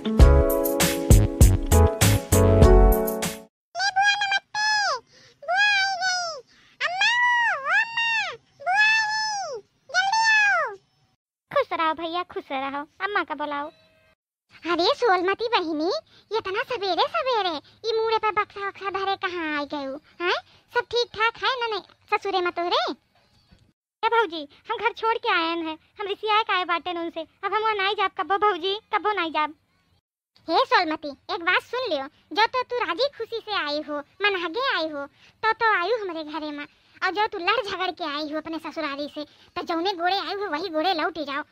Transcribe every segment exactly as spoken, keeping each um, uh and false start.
ले बुआ नमस्ते, बुआ आई गई। अम्मा हो, ओ अम्मा, बुआ आई गई, जल्दी आओ। खुश रहो भैया, खुश रहो। अम्मा का बुलाओ। अरे सोलमती बहिनी, इतना सबेरे सबेरे ई मूड़े पे बक्सा वक्सा धरे कहाँ आई गयू? हैं, सब ठीक ठाक है ना? नहीं ससुरे में तोहरे? ए भौजी, हम घर छोड़ के आयन है, हम रिसियाए के आए बाटेन उनसे। अब हम वहाँ नाई जाब कब्बो भौजी, कब्बो नाई जाब। हे सोलमती, एक बात सुन लियो, जो तो तू राजी खुशी से आई हो, मनहगे आई हो, तो तो आयु हमरे घरे में, और जो तू लड़ झगड़ के आई हो अपने ससुरारी से, तो जौने गोड़े आई हो वही गोड़े लौटी जाओ।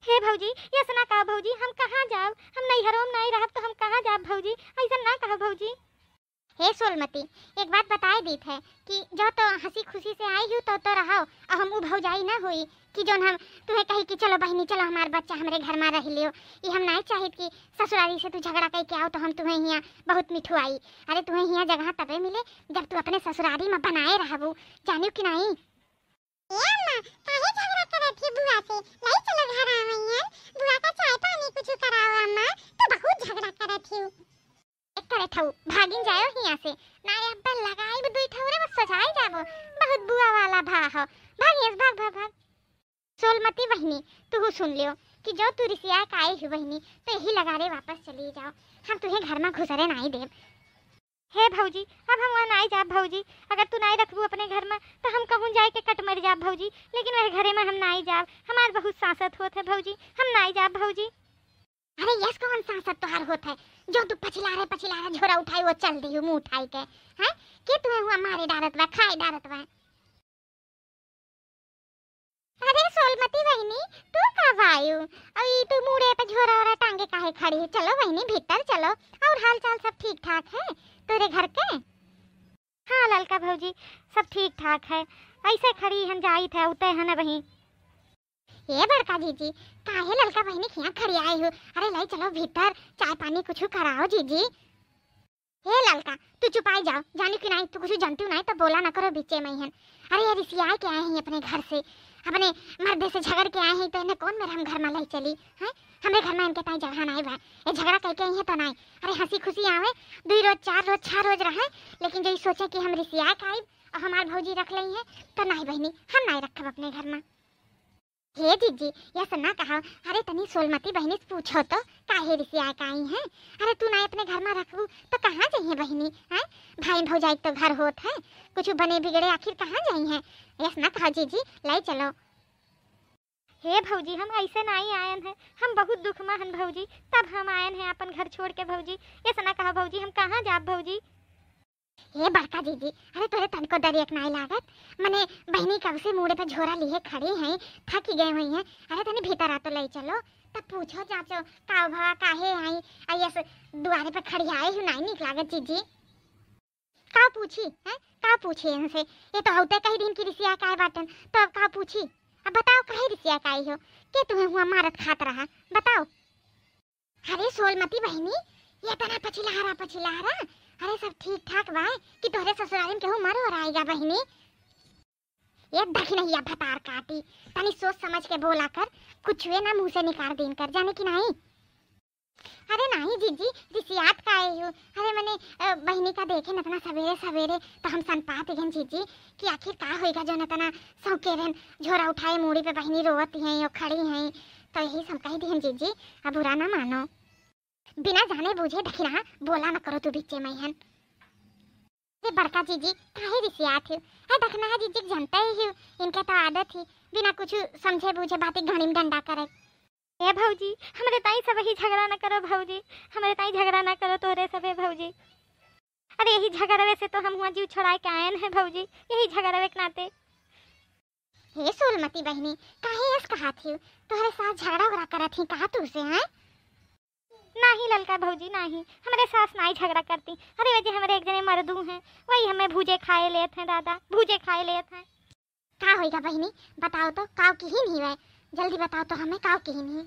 हे भौजी, ऐसा ना कहा भौजी, हम कहाँ जाब? हम नैहरों में नाई रहब तो हम कहाँ जाब भौजी? ऐसा ना कहा भौजी। हे सोलमती, एक बात बताए दीत है कि जो तो हँसी खुशी से आई हूँ तो तो रहो, और हम उ भौजाई ना हुई कि जोन हम तुम्हें कही कि चलो बहिनी चलो हमार बच्चा हमरे घर में रह लियो। ये हम नहीं चाहित कि ससुरारी से तू झगड़ा करके आओ तो हम तुम्हें हियाँ बहुत मिठुआई। अरे तुम्हें हियाँ जगह तबे मिले जब तू अपने ससुरारी में बनाए रहबू, जानियो कि नहीं? ए अम्मा, काहे झगड़ा करत ही बुआ से? लाई चलो घर आवैया, बुआ का चाय पानी कुछ कराओ अम्मा, तो बहुत झगड़ा करत ही। एक करे ठऊ, भागिन जायो हियाँ से, ना अब्बे लगाई दुई ठऊ रे, बस सोझाई जाबो, बहुत बुआ वाला भा हो। भागियस, भाग, भाग, भाग। सोलमती बहिनी, तू सुन लियो कि जो तू रिसिया के आई ही बहिनी, तो यही लगारे वापस चली जाओ, हम तुहे घर में घुसरे नाई देब। हे भौजी, अब हम वहाँ नाई जाब भौजी, अगर तू नाई रखबू अपने घर में तो हम कहूँ जाए के कट मर जाब भौजी, लेकिन वह घरे में हम नाई जाब, हमार बहुत सांसत होत है भौजी, हम नाई जाब भौजी। अरे यस कौन सांसत तोहार होत है, जो तू पछिला रहे पछिला रहे झोरा उठाई वो चल दी मुँह उठाई के, हैं? के तुम्हें हुआ मारे डारत बा, खाए डारत बा? अरे सोलमती बहिनी, तू कब आयु? और ई तू मूड़े पे झोरा ओरा टांगे काहे खड़ी है? चलो बहिनी भीतर चलो, और हाल चाल सब ठीक ठाक है तोरे घर के? हाँ ललका भौजी, सब ठीक ठाक है। ऐसे खड़ी हन जाइत है, उते है ना बहिन। ए बड़का जीजी, काहे ललका बहिनी खिया खड़ी आई हो? अरे लाई चलो भीतर, चाय पानी कुछ कराओ जीजी। हे ललका, तू चुपाई जाओ, जानी कि नाई, तू कुछ जानती हो नाई, तो बोला ना करो बीचे में हन। अरे ये रिसियाए के आए हैं अपने घर से, अपने मर्दे से झगड़ के आए हैं, तो इन्हें कौन मेरे हम घर में लाई चली हैं? हमरे घर में इनके ताई जगह नाई बा, ये झगड़ा करके आई हैं तो नाई। अरे हँसी खुशी आवे, दुई रोज, चार रोज, छह रोज रहे, लेकिन जो ये सोचे कि हम रिसियाए के आइब और हमार भौजी रख लई है, तो नाई बहिनी, हम नाई रखब अपने घर में। हे जीजी, यस ना कहा। अरे तनी सोलमती बहिनी से पूछो तो, काहे रिसिया के आई हैं? अरे तू ना अपने घर में रखबू तो कहाँ जइहे बहिनी, हैं? भाई भौजाई के तो घर होत है, कुछ बने बिगड़े आखिर कहाँ जइहे? यस ना कहा जीजी, लाई चलो। हे भौजी, हम ऐसे नाई आयन है, हम बहुत दुख में हन भौजी, तब हम आयन है अपन घर छोड़ के भौजी। यस ना कहा भौजी, हम कहाँ जाब भौजी? हे बड़का जीजी, अरे तोरे तनको दरियक नाई लागत? मने बहिनी कब से मूड़े पे झोरा लिए खड़ी हैं, थकी गए हुई हैं। अरे तनी भीतर आ तो ले चलो, तब पूछो जाचो का भवा काहे आई, आई ऐसे दुआरे पे खड़ी आए हूँ, नाई निक लागत जीजी। का पूछी हैं? का पूछी इनसे? ये तो हौते कही दिन की रिसिया काहे बाटन, तो अब का पूछी? अब बताओ काहे रिसिया काहे हो? के तुम्हें हुआ मारत खात रहा? बताओ। अरे सोलमती बहिनी, ये तना पछिलहरा पछिलहरा, अरे सब ठीक ठाक बा कि तोहरे ससुराल में केहू मर और आएगा बहिनी? ये दखिनहिया भतार काटी, तनी सोच समझ के बोला कर, कुछ हुए ना मुँह से निकाल दीन कर, जाने कि नाई? अरे नाई जीजी, रिसियात काहे हो? अरे मने, अ, बहिनी का देखे न इतना सवेरे सवेरे, तो हम सनपात गन जीजी कि आखिर का होएगा जो न इतना सौकेरन झोरा उठाए मूड़ी पे बहिनी रोवत हैं, यो खड़ी हैं, तो यही सब कह दिहन जीजी, अब बुरा ना मानो। बिना जाने बूझे दखिनहा बोला न करो तू बीचे में हन। ये बड़का जीजी काहे रिसियात हो? है दखिनहा जीजी के जानते ही हो, इनके तो आदत ही बिना कुछ समझे बूझे बातें घड़ी में डंडा करे। ए भौजी, हमरे ताई सब ही झगड़ा न करो भौजी, हमरे ताई झगड़ा न करो तोरे सबे भौजी। अरे यही झगड़वे से तो हम हुआ जीव छोड़ाए के आयन है भौजी, यही झगड़वे के नाते। हे सोलमती बहिनी, काहे यस कहा थी? तोहरे सास झगड़ा उगड़ा करत ही कहा तू से, हैं? नाही ललका भौजी, नाही, हमरे सास नाही झगड़ा करती। अरे वजह हमरे एक जने मर्दू हैं, वही हमें भूजे खाए लेत हैं दादा, भूजे खाए लेत हैं। का होइगा बहिनी, बताओ तो, काव किहिन ही वै? जल्दी बताओ तो हमें, काव किहिन ही?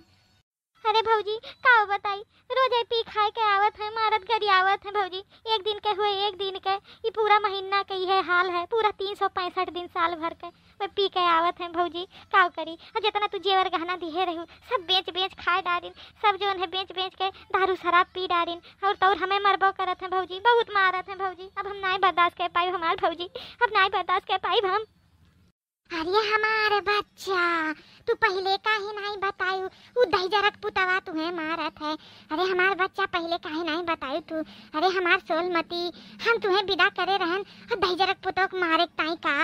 अरे भौजी, का बताई, रोज ये पी खाए के आवत है, मारत गरियावत है भौजी। एक दिन के हुए, एक दिन के, ये पूरा महीना के यह हाल है, पूरा तीन सौ पैंसठ दिन साल भर के वे पी के आवत है भौजी। का करी, और जितना तू जेवर गहना दिहे रहू, सब बेच बेच खाए डारिन, सब जौन है बेच बेच के दारू शराब पी डारिन, और तौर हमें मरबो करत है भौजी, बहुत मारत है भौजी। अब हम नाई बर्दाश्त कर पाई हमार भौजी, अब नाई बर्दाश्त कर पाई हम। अरे हमार बच्चा, तू पहिले काहे नाई बतायू? उ दहिजरक पुतवा तुहे मारत है। अरे हमार बच्चा, पहिले काहे नाई बतायू तू? अरे हमार सोलमती, हम तुहे विदा करे रहन, और दहिजरक पुतवा के मारे के ताई का?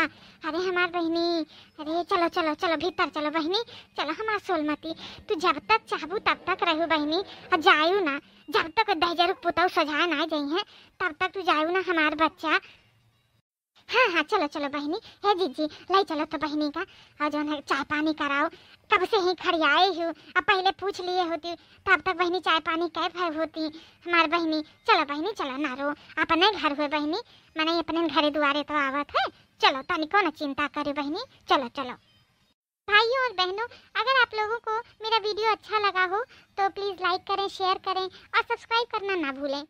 अरे हमार बहिनी, अरे चलो, चलो, चलो, भीतर चलो बहिनी, चलो हमार सोलमती। तू जब तक चाहबू तब तक रहू बहिनी, और जायू ना, जब तक दहिजरक पुतवा सोझा ना जइहे, तब तक तू जायू ना हमार बच्चा। हाँ, हाँ, चलो, चलो बहिनी। हे जीजी, लाई चलो तो बहिनी का, और जौन है चाय पानी कराओ, कब से ही खड़ियाए हूँ, अब पहिले पूछ लिए होती, तब तक बहिनी चाय पानी कै भय होती हमार बहिनी। चलो बहिनी, चलो ना रो, अपने घर हुए बहिनी, मने अपने घरे दुआरे तो आवत है। चलो, तनी कौन चिंता करे बहिनी, चलो, चलो। भाइयों और बहनों, अगर आप लोगों को मेरा वीडियो अच्छा लगा हो तो प्लीज लाइक करें, शेयर करें और सब्सक्राइब करना ना भूलें।